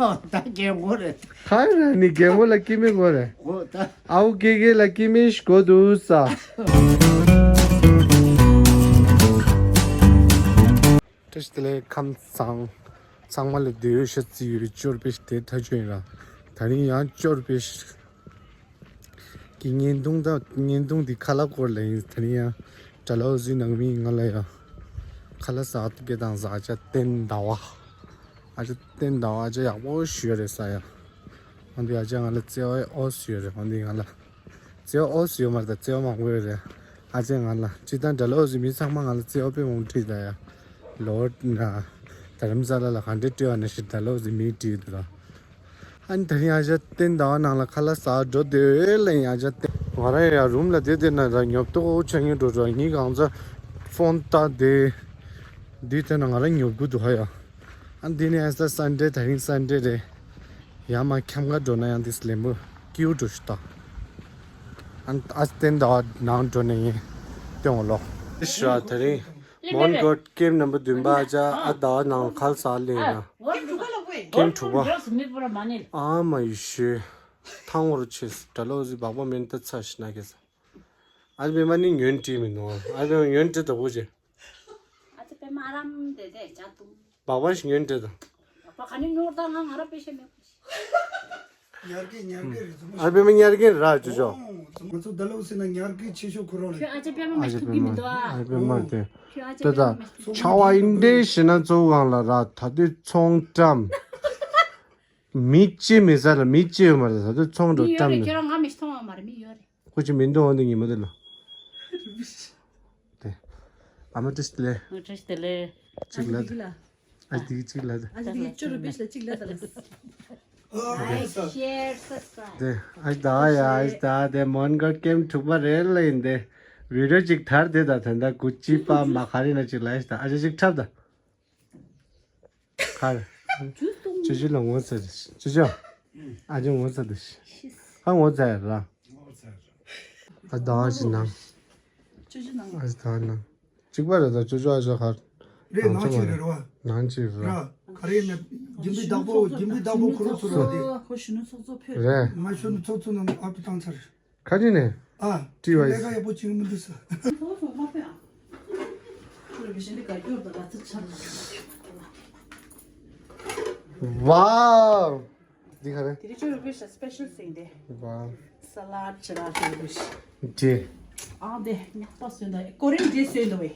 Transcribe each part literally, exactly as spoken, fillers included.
ད་རྒན་གོག་རེད། ཁ་ར་ནི་རྒན་གོག་ལ་སྐྱེ་མི་གོ་རེད། གོ་ད། ཨའུ་ཀེ་ཀེ་ལ་སྐྱེ་མི་ཞིག་གོ་འདུག་ས། བཀྲ་ཤིས་བདེ་ལེགས། ཁམས་བཟང་། ཚང་མ་ལ་འདོད་ཡོད་ཤ་ཚིག་ཡོད་ཅོར་པེ་ཤ་དེ་ཐ་ཆོད་ཡིན་ར། ད་རིང་ཡང་ཅོར་པེ་ཤ་གི་བརྙན་ཐུང་དང་བརྙན་ཐུང་འདི་ཁ་ལག་སྐོར་ལ་ཡིན། ད་རིང་ཡང་གྲྭ་ལོག་ཟི་ནང་མི་ང་ལ་ཡང་ཁ་ལག་ཟ་སྐད་དང་ཟ་ཆ་བསྟན་ཟླ་བ། ཨ་ཅག་བསྟན་ཟླ་བ་ཨ་ཅག་ཡག་པོ་ཞུ་ཡ་རེད་ས་ཡ། འོན་ཏེ་ཨ་ཅག་ང་ལ་བརྩེ་བ་ཨོ་ཞུ་ཡ་རེད། འོན་ཏེ་ང་ལ་བརྩེ་བ་ཨོ་ཞུ་ཡ་མ་རེད་ད། བརྩེ་བ་མང་པོ་ཡོད་རེད། ཨ་ཅག་ང་ལ་ཅི་ལྟར་གྲྭ་ལོག་ཟི་མི་ཚང་མ་ང་ལ་བརྩེ་བ་དཔེ་མང་པོ་བྲིས་ད་ཡ། ལོ་ན་དྷ་རམ་ས་ལ་ལ་ག་འདྲ་བྲིས་བ་ན་ཞིག་གྲྭ་ལོག་ཟི་མི་བྲིས་འདུག་ར། ཨ་ནི་ད་རིང་ཨ་ཅག་བསྟན་ཟླ་བ་ནང་ལ་ཁ་ལག་ཟ་འགྲོ་དེ་ལ་ཡིན། ཨ་ཅག་བསྟན་ང་རང་ཡ་རུམ་ལ་བསྡད་དེ་ན་ར་ཉོབ་ཏོ་ཆ་ཉོ་འགྲོ་འགྲོ་ངའི་གང་ཚ་ཕོན་ལྟ་དེ་འདི་དེ་ན་ང་རང་ཉོབ་དགོས་འདུག་ཧ་ཡ། ཨ་འདི་ནི་ཨ་ས་སན་ཌེ་ད་རིང་སན་ཌེ་རེད། ཡ་མ་ཁྱམས་ཁ་འགྲོ་ན་ཡང་འདི་ལེམ་བུ་ཀིའུ་འགྲོ་ཞུ་ད། ཨ་ཨ་བསྟན་ཟླ་བ་ནང་འགྲོ་ནས་ཡིན། སྟོན་འོ་ལོ། ཤ་ད་རིང་མོན་གྷོ་ཀེམ་ནམ་བར་བདུན་པ་ཨ་ཅག་ཨ་ཟླ་བ་ནང་ཁ་ལག་ཟ་ལེ་ཡིན་ན། ཀེམ་དྲུག་པ། ཨ་མ་ཡི་ཤེས། ཐང་བོར་ཆེས། ད་ལོ་ཟི་སྦག་སྦག་མེན་ད་ཚ་ཤི་ན་ཁེ་ས། ཨ་ལ་པེ་མ་ནི་ཉོན་ཏི་མི་ནོ། ཨ་ལ་པེ་མ་ཉོན་ཏི་ད་གོ་ཅེ། ཨ་ཙི་པེ་མ་རམ་དེ་དེ་ཅག་ཏུ། སྦག་སྦག་ཞིག་ཉོན་ཏི་ད། སྦག་སྦག་ག་ནི་ཉོར་ད་ང་ང་ར་པེ་ཤེ་མེད་གོ་ཤི། ཉར་གི་ཉར་གི་རེད་ཙམ། ཨ་ལ་པེ་མ་ཉར་གི་ར་ཅོ་ཅོ། ང་ཚོ་ད་ལོ་ཟི་ན་ཉར་གི་ཆེ་ཤོས་ཁོ་རང་རེད། ཁྱོད་ཨ་ཅག་པེ་མ་མ་ཐུག་གི་མི་འདུག་ཨ། ཨ་ལ་པེ་མ་དེ། ཁྱོད་ཨ་ཅག་ད་པེ་མ་ད་མ་ཐུག་གི་ཆ་བ་ཨིན་དེ་ཤི་ན་ཚོ་གང་ལ་ར་ད་དུས་ཚོང་བཀྲམ། མི་གཅིག་མེད་ས་ལ་མི་གཅིག་ཡོད་མ་རེད། ད་དུང་ཚོང་འགྲོ་མི་ཡོད་བཀྲམ་རེད། ནས། ཁྱོད་རང་ང་མི་ཤི་མཐོང་བ་མ་རེད། མི་ཡོད་རེད། ཁོ་ཅི་མི་འདུག་འོང་དེ་ཉི་མ་དེ་ལ། དེ། ཨ་མ་བཀྲ་ཤིས་བདེ་ལེགས། ཨ་བཀྲ་ཤིས་བདེ་ལེགས། གཅིག་ལ་དེ། ཨ་དེ་གཅིག་ལ་དེ། ཨ་དེ་ཅོ་རུ་པེ་ཤ་གཅིག་ལ་དེ་ལ། Like, share, subscribe. དེ། ཨ་ད་ཡ་ཨ་ད་དེ་མོན་གྷོ་ཀེམ་དྲུག་པ་རེད་ལ་ཡིན་དེ། བི་ཌིའོ་གཅིག་དར་དེ་ད་ད་ད་གུ་ཅི་པ་མ་ག་རེ་ན་གཅིག་ལ་ཨ་ད་ཨ་ཅག་གཅིག་འཁྲབ་ད། ཁར། ཅོ་ཅོ་ལ་ངོ་ཚ་རེ། ཅོ་ཅོ། ཨ་ཅག་ངོ་ཚ་རེ། ཧ་ངོ་ཚ་ཡ་ར། ཨ་ཟླ་བ་ཞིག་ནང་། ཅོ་ཅོ་ནང་། ཨ་ཟླ་བ་ནང་། གཅིག་པ་རེད་ད་ཅོ་ཅོ་ཨ་ཅག་ཁར། རེད་ནང་ཆེ་རེད་ར། ནང་ཆེ་ར། ར། ག་རེ་ན་རྒྱུན་པའི་བདག་པོ་རྒྱུན་པའི་བདག་པོ་ཁོ་རང་ཚོ་ར་དེ། ཁོ་གཞོན་ནུ་ཚོགས་གཙོ་ཕེབས། རེད། ང་གཞོན་ནུ་ཚོགས་གཙོ་ནང་ཨ་ཕི་བཏང་ཚར། ག་རེ་ནས། ཨ། བྲིས་པ་ཡིན། ལས་ཀ་ཡག་པོ་བྱེད་ཀྱི་མི་འདུག་ཟེར། ཝའོ། འདི་ག་རེ། དེ་རིང་ཅོ་རུ་པེ་ཤ་སི་པེ་ཤལ་ཟིན་ཏེ། ཝའོ། ས་ལཱད་ཅི་ར་ཅོ་རུ་པེ་ཤ། འདི། ཨ་དེ་ཉག་པ་སོན་ད་ཀོ་རིན་འདྲེ་སོན་ད་བས།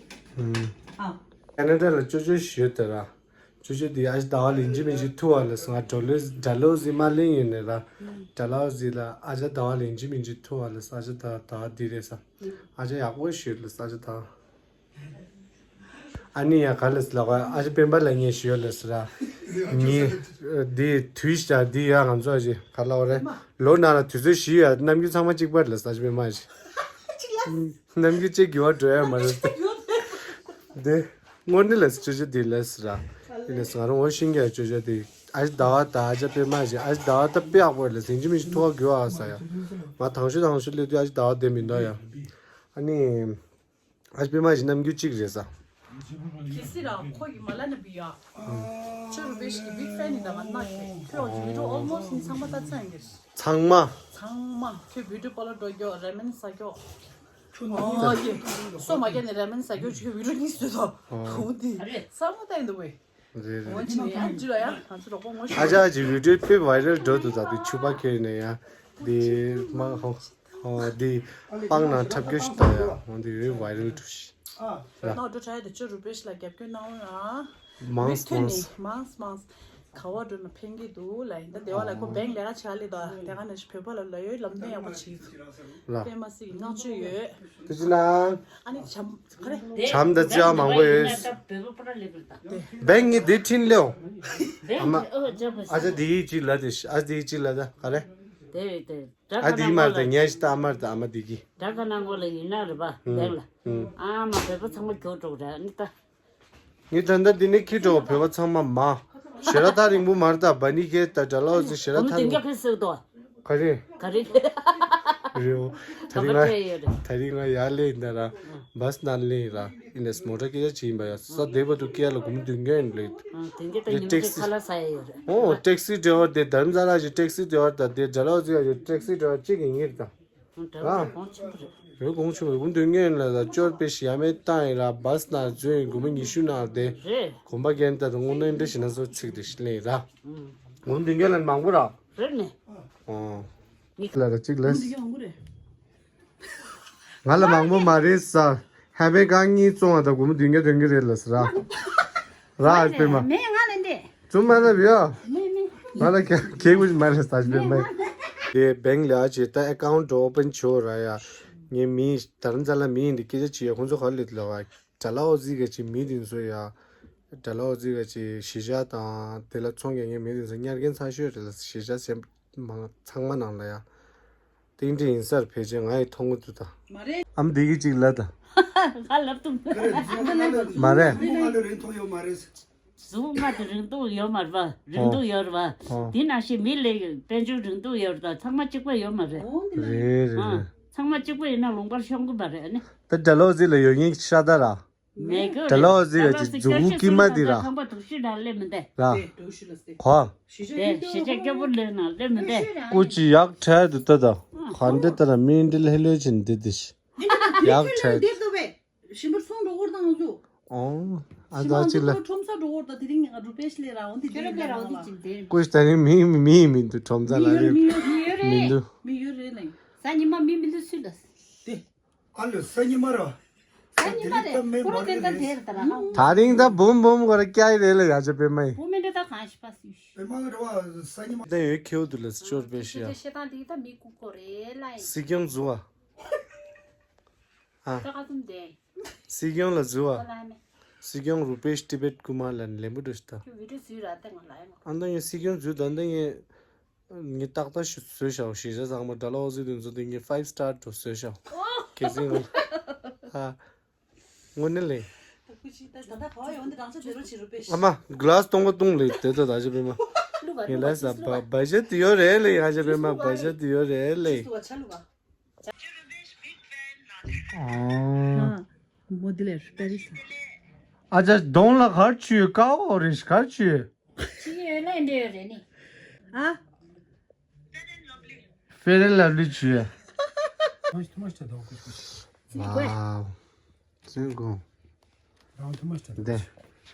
ཨ། ཁ་ན་ཌ་ལ་ཅོ་ཅོ་ཞུས་ཏེ་ར། ཅོ་ཅོ་དེ་ཨ་ཅག་ཟླ་བ་ལིན་ཅི་མིན་ཅི་ཐུག་བ་ལ་ང་གྲོ་ལོ་གྲྭ་ལོ་ཟི་མ་ལིན་ཡིན་ནས་ར། གྲྭ་ལོ་ཟི་ལ་ཨ་ཅག་ཟླ་བ་ལིན་ཅི་མིན་ཅི་ཐུག་བ་ལ་ཨ་ཅག་ད་ད་དེ་རེད་ས། ཨ་ཅག་ཡག་པོ་ཞུས་ལ་ཨ་ཅག་ད། ཨ་ནི་ཡ་ག་ལ་ཟི་ལ་ག་ཨ་ཅག་སྤེན་པ་ལ་ངས་ཞུས་ལ་ཟི་ར། ངས་དེ་དུས་ཤ་དེ་ཡ་ང་ཚོ་ཨ་ཅག་ག་ལ་བ་རེད། ལོ་ན་ལ་དུས་ཚོད་ཞི་ཡ་རྣམ་འགྱུར་ཚང་མ་གཅིག་པ་ལ་ཨ་ཅག་སྤེན་པ་ཨ་ཅག་རྣམ་འགྱུར་ཅིག་འགྱུར་བ་འགྲོ་ཡ་མ་རེད། དེ། དངོས་གནས་ལ་ཅོ་ཅོ་དེ་ལས་ར། ཡིན་ནས་ང་རང་ངོ་ཤེས་མཁན་ཅོ་ཅོ་དེ། ཨ་ཅག་ཟླ་བ་ད་ཨ་ཅག་སྤེན་པ་ཞིག་ཨ་ཅག་ཟླ་བ་ད་དཔེ་ཡག་པོ་ལ་ཟིན་ཅི་མི་ཞིག་ཐུག་ག་གྱུར་ཨ་ས་ཡ། ང་དང་ཤོས་དང་ཤོས་སླེབས་དུས་ཨ་ཅག་ཟླ་བ་དེ་མི་འདུག་ཡ། ཨ་ནི། ཨ་ཅག་སྤེན་པ་ཞིག་རྣམ་འགྱུར་གཅིག་རེད་ས། གལ་སྲིད་ར་ཁོ་ཡི་མ་ལ་ན་བི་ཡ། ཅོ་རུ་པེ་ཤ་གི་བིག་ཕེན་ཡིན་ད་ང་ན་ཁྱོད་བི་ཌིའོ་ཨོལ་མོ་སི་ཚང་མ་ད་ཚང་གི། ཚང་མ། ཚང་མ་ཁྱོད་བི་ཌིའོ་པོ་ལ་འགྲོ་རྒྱུ་རེ་མན་ཟ་རྒྱུ། ཨོ་ཡེ། སོ་མ་རྒྱ་ནས་རེ་མན་ཟ་རྒྱུ་ཆུ་བི་རུ་གཉིས་སུ་དོ། ཨོ་དེ་ས་མོ་ཏན་འདུག་བས། རེད་རེད། འོན་ཅི་ནས་ཡང་ཅི་ལ་ཡ་ང་ཚོ་རོགས་པ་ངོ་ཤེས། ཨ་ཅག་ཅིག་བི་ཌིའོ་དཔེ་ཝའི་རལ་འགྲོ་འདུག་ད་དེ་ཕྱུ་པ་ཁྱེར་ནས་ཡ། དེ་མ་ཧོ་ཧོ་དེ་སྤང་ནང་འཁྲབ་རྒྱུ་ཞིག་ད་ཡ་འོ་དེ་ཝའི་རལ་འགྲོ་ཤི། ལ་ནོ་འགྲོ་ཁྲ་ཡ་དེ་ཅོ་རུ་པེ་ཤ་ལ་རྒྱབ་སྐྱོར་གནང་རོགས་ཨ། མང་སི་མང་སི། མང་སི་མང་སི། ག་བ་འགྲོ་ན་ཕན་གྱི་འདུག་ལ་ཡིན་ད་དེ་བ་ལ་ཁོ་བེང་ལས་ཀ་བྱ་ལེ་ད་དེ་ག་ནས་བོད་པ་ལ་ལ་ཡོད་ལམ་སྟོན་ཡག་པོ་བྱེད་ཚུལ་ལ་དཔེ་མ་སྲིད་ཀྱི་བསྔགས་བརྗོད་ཡོད། དེ་ཅི་ན། ཨ་ནི་བྱམས་ག་རེ། བྱམས་དང་བརྩེ་བ་མང་པོ་ཡོད། བེང་ངས་འདི་འཕྲིན་ལེའོ། ཨ་མ། ཨ་ཅག་འདི་གཅིག་ལ་དེ་ཨ་འདི་གཅིག་ལ་ད་ག་རེ། དེ་རེད་དེ། ཨ་འདི་མར་ད་ཉལ་ཤི་ད་ཨ་མར་ད་ཨ་མ་འདི་གི། དགྲ་ཁ་ནང་གོ་ལ་ཡིན་ན་རེད་པ་བེང་ལ། ཨ་མ་བོད་པ་ཚང་མ་གྱོད་འགྲོ་རེད་ཨ་ནི་ད། ངས་ད་ལྟ་འདི་ནས་ཁྱི་གྲོགས་བོད་པ་ཚང་མ་མ། ཞེ་ར་ཐག་རིང་པོ་མར་ད་བ་ནི་ཁྱེད་ད་དགྲ་ལོ་ཟི་ཞེ་ར་ཐག་རིང་པོ། ག་རེ། ག་རེ། རེད། ད་རིང་ང་ད་རིང་ང་ཡར་སླེབས་ཡིན་ད་ར། བཱས་ནང་སླེབས་ཡིན་ར། ཨིན་ནས་མོ་ཊ་སྐད་ཆ་བྱེད་ཡིན་པ་ཡ། ས་བདེ་བ་འདུག་སྐད་ལ་སྒོར་མོ་བདུན་བརྒྱ་ཡིན་ལེ། དེ་འདྲ་ད་ཉི་མ་ཅིག་ཁ་ལག་ཟ་ཡ་ཡོད་རེད། ཨོ་ཊེག་སི་ཌྲའི་ཝར་དེ་དྷ་རམ་ས་ལ་གི་ཊེག་སི་ཌྲའི་ཝར་དང་དེ་ཌལ་ཧོ་ཟི་ཡ་གི་ཊེག་སི་ཌྲའི་ཝར་གཅིག་ཡིན་ངེས་ད། ཌལ་ཧོ་ཟི་གོང་ཆེན་པོ་རེད། རེད། གོང་ཆེན་པོ་རེད། སྒོར་མོ་བདུན་བརྒྱ་ཡིན་ལ་ད་སྐྱོར་དཔེ་ཞིག་ཡ་མེད་བཏང་ཡིན་ལ། བཱས་ནང་འཛུལ་ཡིན། སྒོར་མོ་ཉི་ཤུ་ནང་དེ་རེད། གོམ་པ་རྒྱན་ད་དུང་དངོས་གནས་འདྲ་ཞིག་ན་སོ་ཚིག་དེ་ཞིག་ལེན་ར། སྒོར་མོ་བདུན་བརྒྱ་ལ་མང་པོ་ར། རེད་ནས། ཨོ། ལ་ལ་གཅིག་ལ། ང་ལ་མང་པོ་མ་རེད་ས། ཧ་པེ་ཀ་གཉིས་བཙོང་བ་དང་སྒོར་མོ་བདུན་བརྒྱ་ཐོན་གྱི་རེད་ལ་ས་ར། ར་ཨ་པེ་མ། མེ་ང་ལ་འདི། ཙུམ་མ་ལ་བིའོ། མེ་མེ། ང་ལ་ཁྱེད་ཁྱེད་ཀུན་མ་རེད་ས་ཨ་པེ་མ། དེ་བེང་ལ་ཨ་ཅེ་ད་ཨེ་ཀའུན་ཊི་ཨོ་པན་བྱོས་ར་ཡ། ངའི་མི་དྷ་རམ་ས་ལ་མི་ཡིན་དེ་སྐད་ཆ་བྱེད་ཡ་ཁོང་ཚོ་ག་ལེད་ལ་བ། ཌལ་ཧོ་ཟི་ག་ཅི་མི་དེ་ཚོ་ཡ། ཌལ་ཧོ་ཟི་ག་ཅི་གཞིས་ཆགས་དང་དེ་ལ་ཚོང་རྒྱག་མཁན་མི་དེ་ཚོ་ཉར་མཁན་ཚ་ཤོས་རེད་ལ། གཞིས་ཆགས་གཞན་མང་ཚང་མ་ནང་ལ་ཡ། ཏིང་ཏིང་ཡིན་སར་ཕལ་ཆེར་ང་ཡི་མཐོང་གི་འདུག་ད། མ་རེད། ཨམ་དེ་གི་ཅིག་ལ་ད། ང་ལབ་ཐུབ། མ་རེད། ང་ལ་རིང་ཐུང་ཡོད་མ་རེད། གཟུགས་ང་དེ་རིང་ཐུང་ཡོད་མ་རེད་པ། རིང་ཐུང་ཡོད་རེད་པ། དེ་ནང་བཞིན་མི་ལས་དཔལ་འབྱོར་རིང་ཐུང་ཡོད་རེད་ད། ཚང་མ་གཅིག་པ་ཡོད་མ་རེད། རེད་རེད། ཚང་མ་གཅིག་པ་ཡིན་ན་ལུང་པར་ཤོང་གི་མ་རེད་ཨ་ནི། ད་ཌལ་ཧོ་ཟི་ལ་ཡོད་མཁན་ཤ་སྟག་ར། མེད་གི། ཌལ་ཧོ་ཟི་ཡ་ཅིག་མཛུབ་གུ་དཀྱིལ་མ་འདི་ར། ཁང་པ་དུག་ཤི་ར་སླེབས་མི་འདས། ར། གོ། དེ་གཞིས་ཆགས་སྐྱོ་པོ་ལོས་ན་སླེབས་མི་འདས། སྐུ་ཅི་ཡག་ཕྲལ་དུ་ལྟ་ད། ག་འདྲ་ལྟ་ན་མི་འདི་ལྷེ་ལོས་ཕྱིན་འདི་འདི་ཤི། ཡག་ཕྲལ་དུ། ཞིམ་པར་སོང་འགྲོ་སྐོར་དང་ང་ཚོ། ཨོ། ཨ་ཞིམ་ད་ཅི་ལ། ཁྲོམ་ས་འགྲོ་སྐོར་དང་དེ་རིང་ང་རུ་པེ་ཤི་ལེ་ར་འོན་ཏེ་ཁྱོད་ར་ཁྱོད་ར་འོན་ཏེ་ཅི་འདེ། སྐུ་ཞི་ད་རིང་མི་མི་མི་མི་འདུག་ཁྲོམ་ས་ལ་རེད། མི་ཡོད་རེད། མི་འདུག་མི་ཡོད་རེད་ནས། ས་ཉི་མ་མི་མི་འདུག་སུ་ལ། དེ། ཨ་ལོ་ས་ཉི་མ་ར། ས་ཉི་མ་རེད། ཁོ་ར་དེ་ད་དེ་རེད་ད་ར། ད་རིང་ད་བུམ་བུམ་གོ་ར་སྐྱ་ཡི་རེད་ལ་ཡ་ཅེ་པེ་མ་ཡི། བུམ་མི་འདྲ་ད་གང་ཤི་པ་སུ་ཤི། པེ་མ་ར་བ་ས་ཉི་མ། ད་ཡོད་ཁེའུ་དུ་ལ་སི་ཅོར་པེ་ཤི་ཡ། ཤེ་ཤེ་ད་འདི་ད་མི་ཀུ་ཀོ་རེད་ལ་ཡི། སྲིད་སྐྱོང་ཟུ་བ། ཨ། ད་ག་ཙམ་དེ། སྲིད་སྐྱོང་ལ་ཟུ་བ། ཨོ་ལ་མེ། སྲིད་སྐྱོང་རུ་པེ་ཤི་ཏི་བེད་ཀུ་མ་ལ་ལེན་པོ་འདྲ་ཤི་ད། ཁྱོད་བི་ཌིའོ་ཟུ་ར་ད་ང་ལ་ཡང་། ཨ་ད་ཡང་སྲིད་སྐྱོང་ཟུ་ད་ད་ཡང་། ངས་ཏག་ཏག་ཞུ་བཟོས་ཤག་གཞིས་ཆགས་ཚང་མ་ཌལ་ཧོ་ཟི་དེ་ཚོ་དེ་ངས་ཕའིབ་སི་ཊར་དུ་བཟོས་ཤག་གལ་སྲིད་ང་ཧ། དངོས་གནས་ལེ། ཨ་མ་གི་ལཱ་སི་སྟོང་པ་བཏུང་ལེ་དེ་ད་ད་ཅི་པེ་མ། ངས་ལ་ས་བ་བ་ཇེ་ཊི་ཡོད་རེད་ལེ་ཡ་ཅི་པེ་མ་བ་ཇེ་ཊི་ཡོད་རེད་ལེ། ཨ་ཅག་གདོང་ལ་གར་ཆུ་ཀ་འོ་རེ་གར་ཆུ། ཕྱི་ཡོད་ལ་འདྲེ་ཡོད་རེད་ནི། ཨ། Fair and Lovely ཆུ། ཚིག་དགོས། ཚིག་དགོས། འདི།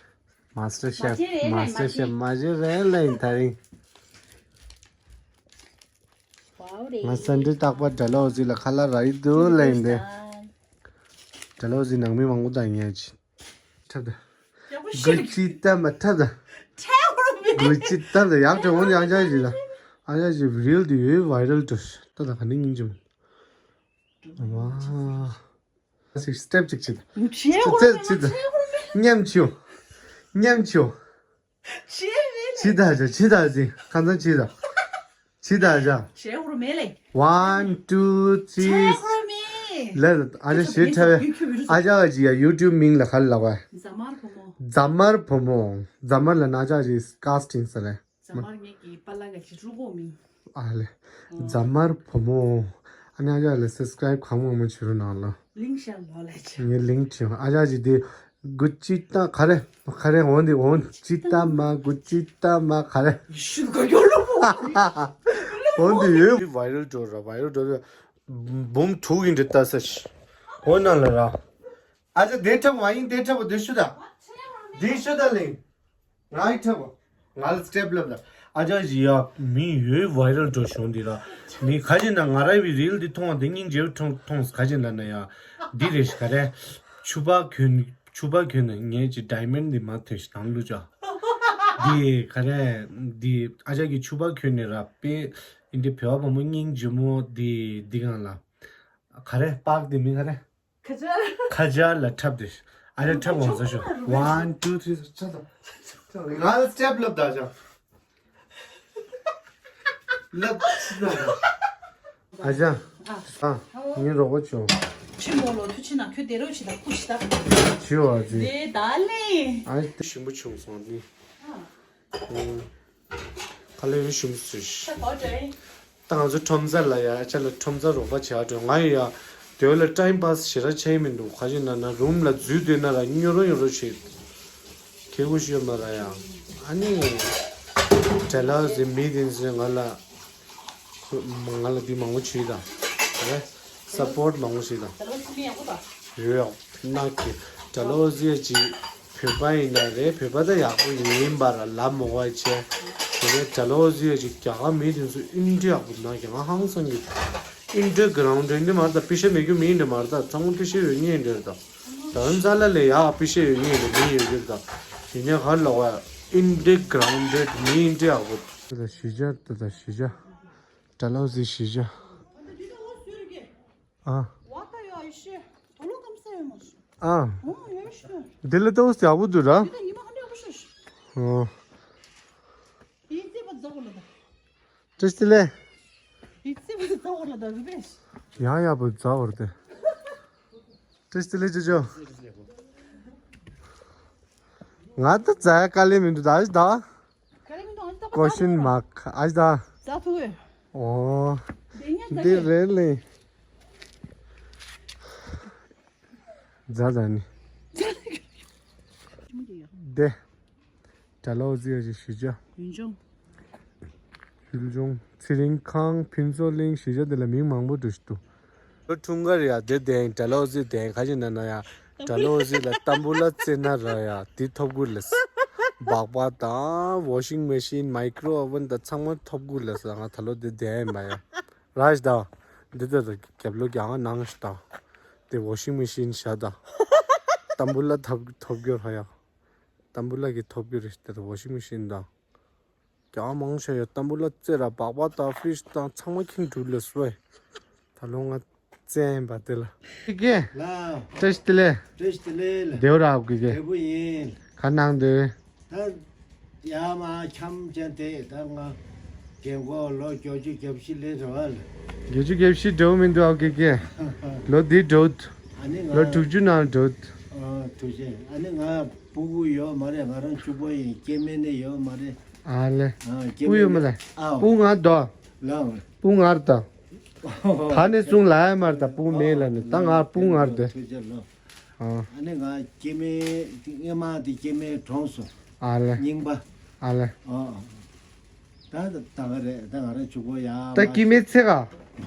མ་སི་ཊར་ཤེཕ། མ་ཤེས་རེད། མ་སི་ཊར་ཤེཕ་མ་ཤེས་རེད་ལ་ཡིན་ད་རིང་། ང་སན་ཌེ་རྟག་པར་ཌལ་ཧོ་ཟི་ལ་ཁ་ལག་རག་གི་འདུག་ལ་ཡིན་ཏེ། ཌལ་ཧོ་ཟི་ནང་མི་མང་པོ་དང་ཉལ་ཅི། ཐབ་ད། གུ་ཅི་ཏ་མ་ཐབ་ད། གུ་ཅི་ཏ་ད་ཡག་ཏུ་འོང་ཡང་ཅག་ཅི་ད། ཨ་ཅག་ཅི་རིལ་དུ་ཡོད་ཝའི་རལ་དུ་ད་ད་ག་ནི་སྙིང་རྗེ་མོ། ཝ། སི་སི་ཊེབ་ཅིག་ཅི་ད། ཅི་ད་ཅི་ད། མཉམ་ཆིའོ། མཉམ་ཆིའོ། ཅི་ད་ཅི་ད་ཅི་ཁ་ཚང་ཅི་ད། ཅི་ད་ཅི། ཞེ་ཧུར་མེད་ལེ། One, two, three། ལ་ཨ་ཅག་ཞེ་ཁྲ་བའི་ཨ་ཅག་ཅི་ཡ་ཡུ་ཊུབ་མིང་ལ་ག་ལ་ལབ་པ། རྫ་དམར་བུ་མོ། རྫ་དམར་བུ་མོ། རྫ་དམར་ལ་ན་ཅག་ཅི་ཀ་སི་ཊིང་ཟེར་ལེ། རྫ་དམར་ངེད་ཀྱི་པ་ལ་ག་ཅི་ཕྲུ་གུ་མིང་། ཨ་ལེ། རྫ་དམར་བུ་མོ། ཨ་ནི་ཨ་ཅག་ལ་སབ་སི་ཀ་རའིབ་གང་མང་མང་བྱེད་རོགས་གནང་ལ། ལིང་ཤར་ལོ་ལ་ཆ། ངས་ལིང་བྱེད་ཨ་ཅག་ཅི་དེ། གུ་ཅི་ཏ་ག་རེ། ག་རེ་འོན་ཏེ་འོན་ཅི་ཏ་མ་གུ་ཅི་ཏ་མ་ག་རེ། ཤུ་ག་ཡོ་ལོ་མོ། འོན་ཏེ་ཡོད། ཝའི་རལ་འགྲོ་ར་ཝའི་རལ་འགྲོ་ར། འབུམ་དྲུག་ཡིན་འདྲི་ལྟ་ས་ཤི། འོ་ན་ལ་ར། ཨ་ཅག་དེ་འཁྲབ་མ་ཡིན་དེ་འཁྲབ་དེ་ཤུ་ད། དེ་ཤུ་ད་ལེ། ང་ཡི་འཁྲབ། ང་ལ་སྐྲེབ་ལབ་ལ། ཨ་ཅག་ཞི་ཡ་མི་ཡོད་ཝའི་རལ་འགྲོ་བྱུང་འདི་ར། མི་ཁ་ཅིག་ན་ང་ར་བི་རིལ་འདི་མཐོང་བ་དེ་སྙིང་རྗེ་མཐོང་མཐོང་ཁ་ཅིག་ན་ན་ཡ། འདི་རེ་ཤི་ག་རེ། ཕྱུ་པ་གྱོན་ཕྱུ་པ་གྱོན་ནས་ངས་ཅི་ཌའི་མོན་ཌི་མ་ཐོན་ཞིག་དང་ལུ་ཅག་འདི་ག་རེ། འདི་ཨ་ཅག་གི་ཕྱུ་པ་གྱོན་ནས་ར་པེ། འདི་བོད་པ་བུ་མོ་སྙིང་རྗེ་མོ་འདི་འདི་གང་ལ། ག་རེ་པག་འདི་མི་ག་རེ། ཁ་ཇལ། ཁ་ཇལ་ལ་འཁྲབ་དེ། ཨ་ཅག་འཁྲབ་འོང་ས་ཤོ། One, two, three, ཆ་ད། ང་ལ་སྟེབ་ལབ་ད་ཅག་ལབ་ཅི་ད། ཨ་ཅག་ཨ། ངའི་རོགས་པ་བྱུང་། ཆི་མོ་ལོ་ཐུ་ཆི་ན་ཁྱོད་དེ་རོ་ཆི་ད་ཁུ་ཆི་ད། ཆི་བ་ཟི། དེ་ད་ལེ། ཨ་ཞིམ་པོ་བྱུང་སོང་ནི། ཁ་ལེ་རི་ཞིམ་པོ་ཟི། ད་གོ་དྲེ། ད་ང་ཚོ་ཁྲོམ་རྩ་ལ་ཡ་ཅ་ལག་ཁྲོམ་རྩ་རོགས་པ་བྱེད་ཨ་འགྲོ། ང་ཡི་ཡ་དེ་བས་ལ་ཊའིམ་པཱས་ཞེ་དྲག་བྱས་མི་འདུག་ག་ཅིག་ན་ན་རུམ་ལ་འཛུལ་སྡོད་ན་ར་ཉོ་རོ་ཉོ་རོ་བྱེད། ཁེ་གུ་ཤོད་མ་ར་ཡ། ཨ་ནི་ཌལ་ཧོ་ཟི་མི་དེ་ཚོས་ང་ལ་ང་ལ་འདི་མང་པོ་བྱས་དང་། རེད། སཔོརཊ་མང་པོ་བྱས་དང་། ཡོད་ཡག་ནག་གི་ཌལ་ཧོ་ཟི་ཡ་ཅིག་བོད་པ་ཡིན་ན་རེད། བོད་པ་ད་ཡག་པོ་ཡིན་པ་ར་ལབ་མོ་བ་བྱས། དེ་ནས་ཌལ་ཧོ་ཟི་ཡ་ཅིག་རྒྱ་གར་མི་དེ་ཚོ་ཨིན་ཌི་ཡག་པོ་ནག་གི་ང་ཧང་སང་གི་ཨིན་ཌི་གྷ་རའུན་ཌེཌ་འདི་མ་རེད་ད། པེ་ཤ་མེད་རྒྱུ་མི་ཡིན་འདི་མ་རེད་ད། ཚང་མ་པེ་ཤ་ཡོད་ངེས་འདི་རེད་ད། ད་རུང་ཙ་ལ་ལས་ཡག་པེ་ཤ་ཡོད་ངེས་འདི་མི་ཡོད་རྒྱུ་རེད་ད། ཡིན་ནའི་ག་ལ་བ་ཨིན་ཌི་གྷ་རའུན་ཌེཌ་མི་ཨིན་ཌི་ཡག་པོ། ད་ཞི་ཅ་ད་ད་ཞི་ཅ་ཌལ་ཧོ་ཟི་ཞི་ཅ། ཨ། ཨ། འདི་ལ་ཏོག་ཙམ་ཡག་པོ་འདུག་ར། ཨོ། བཀྲ་ཤིས་བདེ་ལེགས། ཡང་ཡག་པོ་ཛ་བར་ཏེ། བཀྲ་ཤིས་བདེ་ལེགས་ཅོ་ཅོ། ང་ད་ཛ་ཡ་དཀའ་ལས་མི་འདུག་ད་ཨ་ཞི་ད། ཀོ་ཤིན་མཱག་ཨ་ཞི་ད། ཨོ། འདི་རེད་ལེ། ཛ་ཛ་ནི། དེ། ཌལ་ཧོ་ཟི་ཡ་ཞི་ཅ། ཡུལ་ལྗོངས། ཚེ་རིང་ཁང་ཕུན་ཚོགས་གླིང་ཞི་ཅ་དེ་ལ་མིང་མང་པོ་འདུག་ཞིག་འདུག་ལོ་འཁྲུངས་སྐར་ཡ་དེ་དེང་ཌལ་ཧོ་ཟི་དེང་ཁ་ཅིག་ན་ན་ཡ། ཌལ་ཧོ་ཟི་ལ་ཏམ་བུ་ལ་རྩེ་ན་ར་ཡ་དེ་ཐོབ་གུ་ལས། སྦག་སྦག་དང་ཝོ་ཤིང་མེ་ཤིན་མའི་ཀྲོ་ཨོ་ཝན་དང་ཚང་མ་ཐོབ་གུ་ལས་ང་ད་ལོ་དེ་དེང་མ་ཡ། ར་ཞི་ད། འདི་ལྟར་རྒྱབ་ལོགས་ཀྱང་ནང་ཞིག་དང་། དེ་ཝོ་ཤིང་མེ་ཤིན་བཞག་དང་། ཏམ་བུ་ལ་ཐོབ་ཐོབ་རྒྱུ་ར་ཡ། ཏམ་བུ་ལ་གི་ཐོབ་རྒྱུ་རེད་དེ་ཝོ་ཤིང་མེ་ཤིན་དང་། ཀྱང་མང་ཆེ་ཡོད་ཏམ་བུ་ལ་རྩེ་ར་སྦག་སྦག་དང་ཕི་རིཇ་དང་ཚང་མ་ཁྱིམ་དྲུག་ལ་སོས། ད་ལོ་ང་རྩེ་ཡིན་པ་དེ་ལ། ཀི་ཀི། ལ། བཀྲ་ཤིས་བདེ་ལེགས། བཀྲ་ཤིས་བདེ་ལེགས་ལ། བདེ་བོ་ར་ཨོ་ཀི་ཀི། བདེ་པོ་ཡིན། ཁ་ནང་དུ། ད་ཡར་མར་འཁྱམ་བྱས་ཏེ་ད་ང་རྒན་གོག་ལོ་བརྒྱད་ཅུ་གྱ་བཞི་ལས་རེད་བ་ལ། བརྒྱད་ཅུ་གྱ་བཞི་འགྲོ་མི་འདུག་ཨོ་ཀེ་ཀེ། ལོ་འདི་འགྲོ། ཨ་ནི་ང་ལོ་དྲུག་ཅུ་ནང་འགྲོ། ཨ་ཐུགས་རྗེ་ཆེ། ཨ་ནི་ང་སྤུ་གུ་ཡོད་མ་རེད། ང་རང་ཕྱུག་པོ་ཡིན། སྐྱེ་དམན་ནི་ཡོད་མ་རེད། ཨ་ལེ། ཨ་སྐྱེ་སྤུ་ཡོད་མ་ལེ། ཨ་སྤུ་ང་དོ། ལ། སྤུ་ང་རེད་ད། ད་ནས་བཟུང་ལ་ཡ་མར་ད་སྤུ་མེད་ལ་ནི་ད་ང་སྤུ་ངར་དེ། ཐུགས་རྗེ་ཆེ་ལོ། ཨ། ཨ་ནི་ང་སྐྱེ་དམན་དེ་སྔས་མ་དེ་སྐྱེ་དམན་གྲོངས་སོང་། ཨ་ལེ། རྙིང་པ། ཨ་ལེ། ཨ། ད་ད་ག་རེད། ད་ང་རང་ཕྱུག་པོ་ཡ། ད་སྐྱེ་དམན་ཚེ་ག་ད་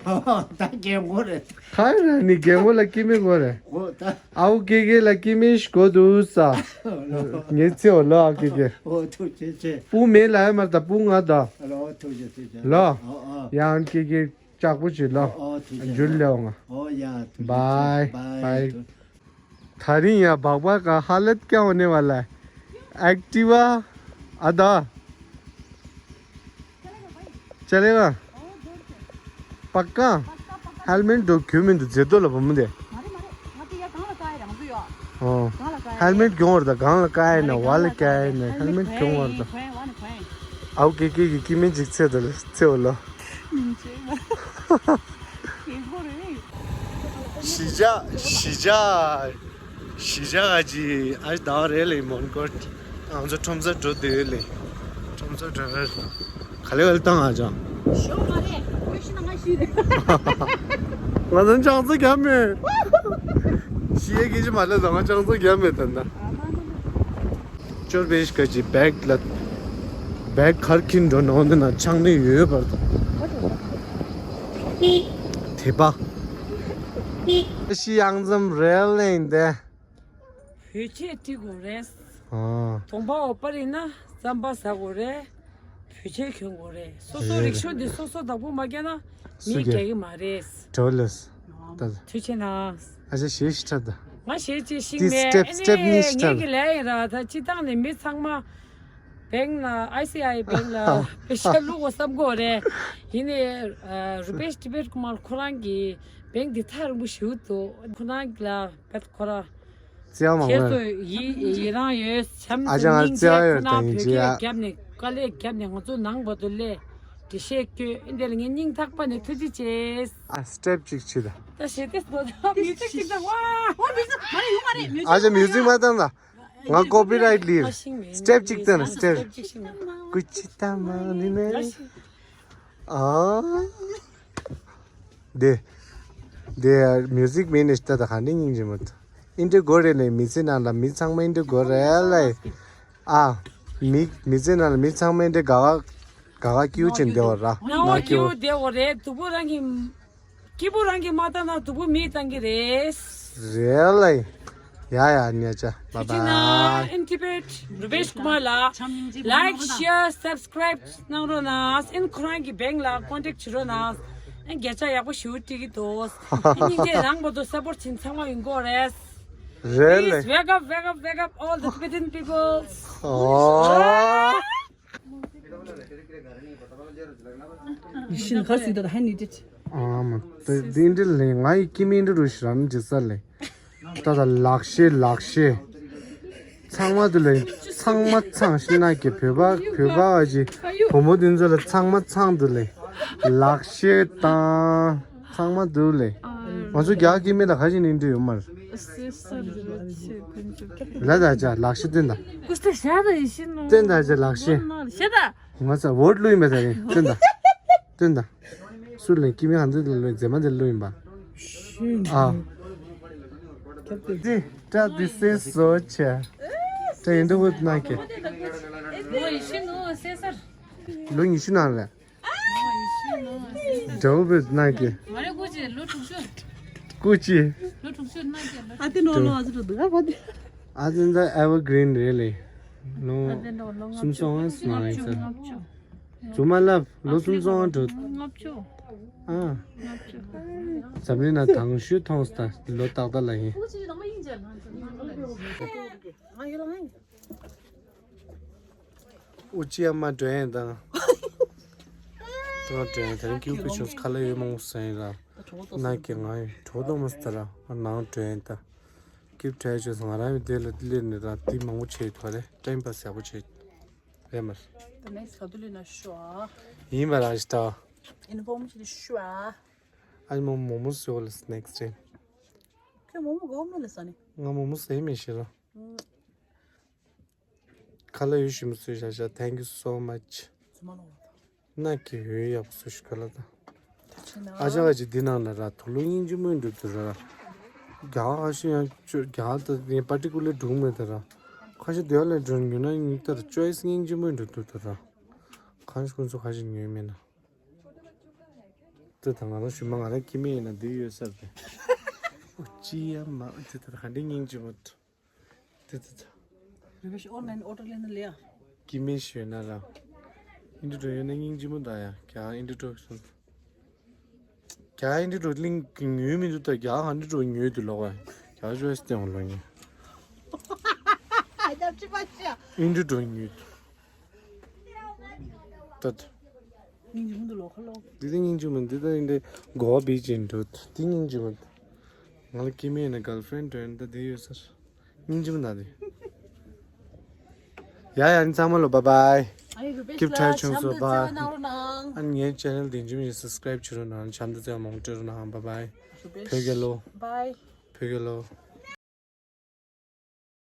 རྒན་གོག་རེད། ད་ར་ནི་རྒན་གོག་ལ་སྐྱེ་དམན་གོ་རེད། གོ་ད། ཨའུ་ཀེ་ཀེ་ལ་སྐྱེ་དམན་ཞིག་གོ་འདུག་ས། ངའི་ཚེ་འོ་ལོ་ཨའུ་ཀེ་ཀེ། ཨོ་ཐུགས་རྗེ་ཆེ། སྤུ་མེད་ལ་ཡ་མར་ད་སྤུ་ང་ད། ཨ་ལོ་ཐུགས་རྗེ་ཆེ་ཆེ། ལོ། ཨོ་ཨོ། ཡང་ཀེ་ཀེ། ལྕགས་པོ་བྱེད་ལོ། ཨོ་ཐུགས་རྗེ་ཆེ། འཇུ་ལེའོ་ང་། ཨོ་ཡ་ཐུགས་རྗེ་ཆེ། བའི་བའི། ད་རིང་ཡ་བག་བག་ག་ཧ་ལད་ཀྱང་འོ་ནེ་བ་ལ། ཨེག་ཊི་ཝ་ཨ་ད། ཅ་ལེ་ག་པ་ཀ་ཧེལ་མེན་འགྲོ་གྱུར་མི་འདུག་མཛེས་ཏོ་ལ་བུ་མོ་དེ། ཨོ། ཧེལ་མེད་གྱོང་བར་དང་གང་ལ་བཀག་ཡིན་ན་བ་ལ་བཀག་ཡིན་ན་ཧེལ་མེད་གྱོང་བར་དང་། ཨའུ་ཀེ་ཀེ་གི་སྐྱེ་དམན་ཅིག་ཚེ་དང་ཚེ་འོ་ལོ། ཞི་ཅ་ཞི་ཅ་ཞི་ཅ་ག་ཅི་ཨ་ཞི་ད་རེད་ལེ་མོན་གྷོ། ང་ཚོ་ཁྲོམ་ས་འགྲོ་དུས་ལེ། ཁྲོམ་ས་འགྲོ་རེད། ག་ལེ་ག་ལེ་བཏང་ཨ་ཅག་ཞོགས་མ་རེད། ཁོས་ཤི་ན་ང་ཤི་རེད། ང་ཚོ་ཅང་ཚོ་རྒྱབ་མེད། ཤི་ཡའི་སྐད་ཆ་མ་ལབ་དང་ང་ཅང་ཚོ་རྒྱབ་མེད་ད་ལྟ། ཅོར་བེ་ཤི་ཀ་ཅི་བེག་ལ་བེག་གར་ཁྱིན་འགྲོ་ནོ་འདི་ན་ཆང་ནི་ཡོད་པར་དང་། དེ་པ། ཤི་ཡང་ཙམ་རེད་ལེན་ཏེ། བོད་ཆས་འཁྲིད་དགོས་རེད། ཨ། གདོང་པ་འོ་པར་ཡིན་ན་རྩམ་པ་ཟ་དགོས་རེད། བོད་ཆས་གྱོན་དགོས་རེད། སོ་སོ་རེད། རིག་ཤོ་འདི་སོ་སོ་བདག་པོ་མ་རྒྱག་ན་མིས་སུ་རྒྱག་རྒྱག་གི་མ་རེད། འགྲོ་ལས། ད་ཐུགས་ཆེ་གནང་། ཨ་ཅག་ཞེས་ཤི་ཁྲ་ད། ང་ཞེས་ཅི་ཤིང་དེ་མེད་སི་ཊེབ་ཨེ་སི་ཊེབ་གཉིས་ནས་ཤི་ཁྲ་ངེད་ཀྱི་ལས་ཡིན་ར། ད་སྤྱི་བཏང་ནས་མི་ཚང་མ་བེང་ལ་ཨའི་སི་ཨའི་བེང་ལ་པེ་ཤ་བླུག་དགོས་བསམ་གོ་རེད། ཡིན་ནས་རུ་པེཤ་ཏི་བེད་ཀུ་མར་ཁོ་རང་གི་བེང་འདི་ཐག་རིང་པོ་ཞིག་འདུག་ཁོ་རང་གི་ལ་བེད་ཁོ་ར། བརྩེ་བ་མང་པོ་ཡོད། ཁྱེད་ཚོ་ཡི་ཡི་རང་ཡོད་བྱམས་ཨ་ཅག་ང་སྙིང་རྗེ། བརྩེ་བ་ཡོད་ཁོ་ན་དང་ཡིན་བོད་སྐད་རྒྱབ་ནས་དཀའ་ལས་བརྒྱབ་ནས་ང་ཚོ་ནང་བར་དུ་སླེབས་འགྲེལ་བཤད་སྐྱོན་འདི་ལ་ངས་སྙིང་ཐག་པ་ནས་ཐུགས་རྗེ་ཆེ། ཨ་སི་ཊེབ་ཅིག་ཕྱིས་དང་། ད་ཞེ་ཏེ་སོ་ད་མིའུ་ཛིག་ཅིག་དང་ཝ། ཨ་ཅག་མིའུ་ཛིག་མ་བཏང་ད། ང་ཀོ་པི་རའིཊ་ལིར། སི་ཊེབ་ཅིག་བཏང་ན་སི་ཊེབ། ཀུ་ཅི་ཏ་མ་ནི་ནི། ཨ། དེ། དེ་མིའུ་ཟིག་མེད་ནས་ལྟ་ད་ག་འདྲ་སྙིང་རྗེ་མོ། ཨིན་དྲི་གོ་རེད་ལེ། མི་ཚེ་ནང་ལ་མི་ཚང་མ་ཨིན་དྲི་གོ་རེད་ལེ། ཨ། མི་མི་ཚེ་ནང་ལ་མི་ཚང་མ་ཨིན་དྲི་ག་ག་ག་ག་སྐྱིད་པོ་བྱེད་བསྡད་པ་ར། ནང་པ་སྐྱིད་པོ་བསྡད་པ་རེད། སྡུག་པོ་རང་གི་སྐྱིད་པོ་རང་གིས་མ་བཏང་ན་སྡུག་པོ་མིས་བཏང་གི་རེད། རེད་ལེ། ཡ་ཡ་ཉེ་ཆ། Bye bye. In Tibet, Rupesh Kumar ལགས། Like, share, subscribe གནང་རོགས་གནང་། ཨིན་ཁོ་རང་གི་bank ལ་contact བྱེད་རོགས་གནང་། ཨིན་བརྒྱ་ཆ་ཡག་པོ་ཞེ་པོ་སྤྲད་ཀྱི་འདུག་ཨིན་སྙིང་རྗེ། རང་བར་དུ་support བྱེད་མཁན་ཚང་མ་ཡོང་གི་རེད། རེད་ལེ། Please wake up, wake up, wake up, all the Tibetan peoples. ཨོ། ཡིན་ཁ་སི་ད་ཧ་ནི་ཏིད། ཨ་མ། དེ་འདི་འདྲ་ལེ། ང་ཡི་ཀི་མི་འདྲ་རུ་ཤི་ར་ནི་ཇི་ས་ལེ། ད་ད་ལག་ཤེས་ལག་ཤེས། ཚང་མ་དུ་ལེ། ཚང་མ་ཚང་ཤི་ན་གི་བོད་པ་བོད་པ་བ་ཅི། བུ་མོ་དེ་ཚོ་ལ་ཚང་མ་ཚང་དུ་ལེ། ལག་ཤེས་དང་ཚང་མ་དུ་ལེ། ང་ཚོ་རྒྱ་ཀི་མི་ལ་ཁ་ཅིག་ནི་འདྲ་ཡོད་མ་རེད། ལ་ད་ཅ་ལག་ཤེས་སྟོན་ད། ཀུ་སྟེ་ཤ་ད་ཡི་ཤི་ནོ། སྟོན་ད་ཅ་ལག་ཤེས། ཤ་ད། ང་ཚ་བོད་ལུས་མེད་ད་རེད། སྟོན་ད། སྟོན་ད། སུ་ལེན་ཀི་མི་ཧན་དེ་ལོས་མཛེས་མ་དེ་ལོས་ཡིན་པ། ཨ། དེ་ཏྲ་དེ་སེ་སོ་ཆ། ཏྲ་ཡིན་དུ་བུད་ན་ཀེ། ལོ་ཉི་ཤུ་ནང་ལ། འདྲ་བོ་བུད་ན་ཀེ། ཀུ་ཅི། ཨ་དེ་ནོ་ལོ་ཨ་ཟི་རུ་འདུག་ཨ་ཕ་དེ། ཨ་དེ་འདྲ་evergreen རེད་ལེ། ལོ་སུམ་སོང་ཨ་སུ་མ་ཡིན་ས། རྫུན་མ་ལབ། ལོ་སུམ་སོང་འགྲོ། ལྔ་བཅུ། ཨ། ལྔ་བཅུ། འཛམ་གླིང་ན་དང་ཤོས་མཐོང་སྟེ་ལོ་ཏག་ཏག་ལ་ཡིན། ཨུ་ཅི་ཡ་མ་འགྲོ་ཡན་དང་། དང་འགྲོ་ཡན་དང་ཀིའུ་པི་ཆུང་ཁ་ལ་ཡོད་མང་སེ་ར། ན་གི་ང་ཡོད་གྲོགས་དང་མ་སྟ་ར་ནང་འགྲོ་ཡན་དང་། ཀིབ་ཁྲལ་བྱོས་སོང་། ང་རང་ཡང་དེ་ལ་སླེབས་ནས་ར་དེ་མང་པོ་བྱས་ཐོག་རེད། time pass ཡག་པོ་བྱས། རེད་མ་རེད། The next ག་དུས་ལས་ན་ཤོ་ཨ། ཡིན་པ་ར་ཞིག་ད། Inform བྱེད་ཤོ་ཨ། ཨ་ནི་མོ་མོ་མོ་སོ་ལ་next time། ཁྱོད་མོ་མོ་གོ་མེད་ལ་ས་ནི། ང་མོ་མོ་ཟས་མེད་ཤེས་ར། ཁ་ལ་ཡོད་ཞིམ་སོས་ཤ་ཤ། Thank you so much། ཙི་མ་ལོ། ན་གི་ཡོད་ཡག་པོ་སུ་ཞིག་ག་ལ་དང་། ཨ་ཅག་ག་ཅིག་འདི་ནང་ལ་ར་དུ་ལུ་སྙིང་རྗེ་མོ་འགྲུབ་འདུག་ར། རྒྱ་ཁ་ཤི་ཡང་ཅོ་རྒྱ་ད་ངས་པར་ཊི་ཀུ་ལར་འགྲུག་མེད་ད་ར། ཁ་ཤི་དེ་ལ་འགྲོ་ཉུལ་ན་ཉུལ་ད་ར། ཅོའི་སི་སྙིང་རྗེ་མོ་འགྲུབ་འདུག་ད་ར། ཁ་ཤི་ཁོང་ཚོ་ཁ་ཤི་ཉུལ་མེད་ན། ད་ད་ང་རང་ཞུ་མ་ང་རང་ཀི་མེད་ཡིན་ན་འདི་ཡོད་ས་རེད། ཨོ་ཅི་ཡ་མ་ཨོ་ཅི་ད་ད་ག་འདྲ་སྙིང་རྗེ་མོ། དེ་དེ་དེ། རུ་བེ་ཤི་ཨོན་ལན་ཨོ་ཌར་ལེན་ན་ལེ་ཡ། ཀི་མེ་ཤོད་ན་ར། ཨིན་ཌི་ཌོ་ཡོད་ན་སྙིང་རྗེ་མོ་ད་ཡ། རྒྱ་ཨིན་ཌི་ཌོ་སོང་། རྒྱ་ཨིན་ཌི་ཌོ་གླིང་གི་ཉོས་མི་འདུག་ད་རྒྱ་ཨིན་ཌི་ཌོ་ཉོས་འདུག་ལོག་པ། རྒྱ་ཅོ་ཨེ་སི་སྟེང་ལོ་ཉོས། ཨིན་ཌི་ཌོ་ཉོས་འདུག་ད། སྙིང་རྗེ་མོ་འདུག་ལོ་ཁ་ལོ། འདི་ད་སྙིང་རྗེ་མོ་འདི་ད་ཨིན་ཌི་གོ་བ་བི་ཅན་འདུག་འདི་སྙིང་རྗེ་མོ་འདུག་ང་ལ་ཀི་མེ་ཡིན་ན་གརལ་ཕི་རེན་ཌི་འདྲ་ཡིན་ད་འདི་ཡོད་ས་རེད། སྙིང་རྗེ་མོ་ན་དེ། ཡ་ཡ་ཨ་ནི་ཚང་མ་ལོ་bye bye། ཨ་ནི་རུ་པེ་ཤི་ལགས་ཁྱབ་མདོ་བརྩེ་བ་གནང་རོགས་གནང་། ཨ་ནི་ངའི་ཅེ་ནལ་དེ་འཇིམ་ཡིན་སབ་སི་ཀ་རེབ་བྱེད་རོགས་གནང་། ཁྱབ་མདོ་བརྩེ་བ་མང་པོ་སྤྲད་རོགས་གནང་། bye bye། བོད་རྒྱལ་ལོ། bye། བོད་རྒྱལ་ལོ།